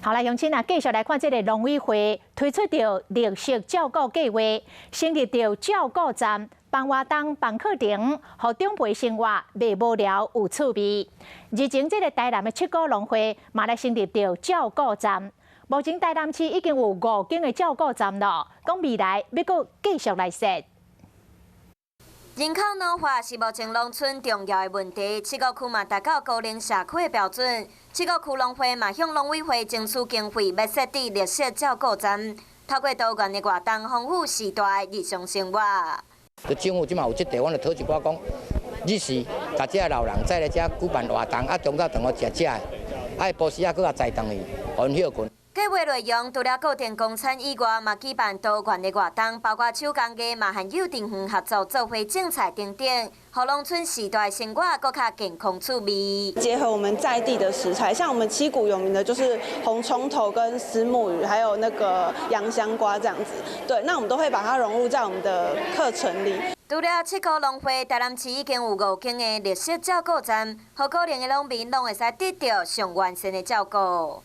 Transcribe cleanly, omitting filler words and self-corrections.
好來，鄉親啊，繼續來看這个農委會推出著綠色照顧計劃，成立著照顧站，辦活動、辦課程，予長輩生活袂無聊有趣味。日前，這个台南的七股農會嘛來成立著照顧站，目前台南市已經有五間的照顧站囉，講未來欲閣繼續來設。人口老化是目前農村重要的問題，七股區嘛達到高齡社區的標準。七股區農會嘛向農委會爭取經費，欲設置綠色照顧站，透過多元的活動，豐富世代日常生活。政府這馬有這塊，阮就討一寡講，日時共這老人再來遮舉辦活動，啊，中晝頓來食食的，啊，下晡時仔閣共載轉去，予𪜶歇睏。計劃內容除了固定公餐以外，嘛舉辦多元的活動，包括手工藝，嘛和幼稚園合作做伙種菜等等，予農村世代生活閣較健康趣味。結合我們在地的食材，像我們七股有名的就是紅蔥頭跟虱目魚，還有那個洋香瓜這樣子。對，那我們都會把它融入在我們的課程裡。除了七股農會，台南市已經有五間的綠色照顧站，予高齡的農民攏會使得著上完善的照顧。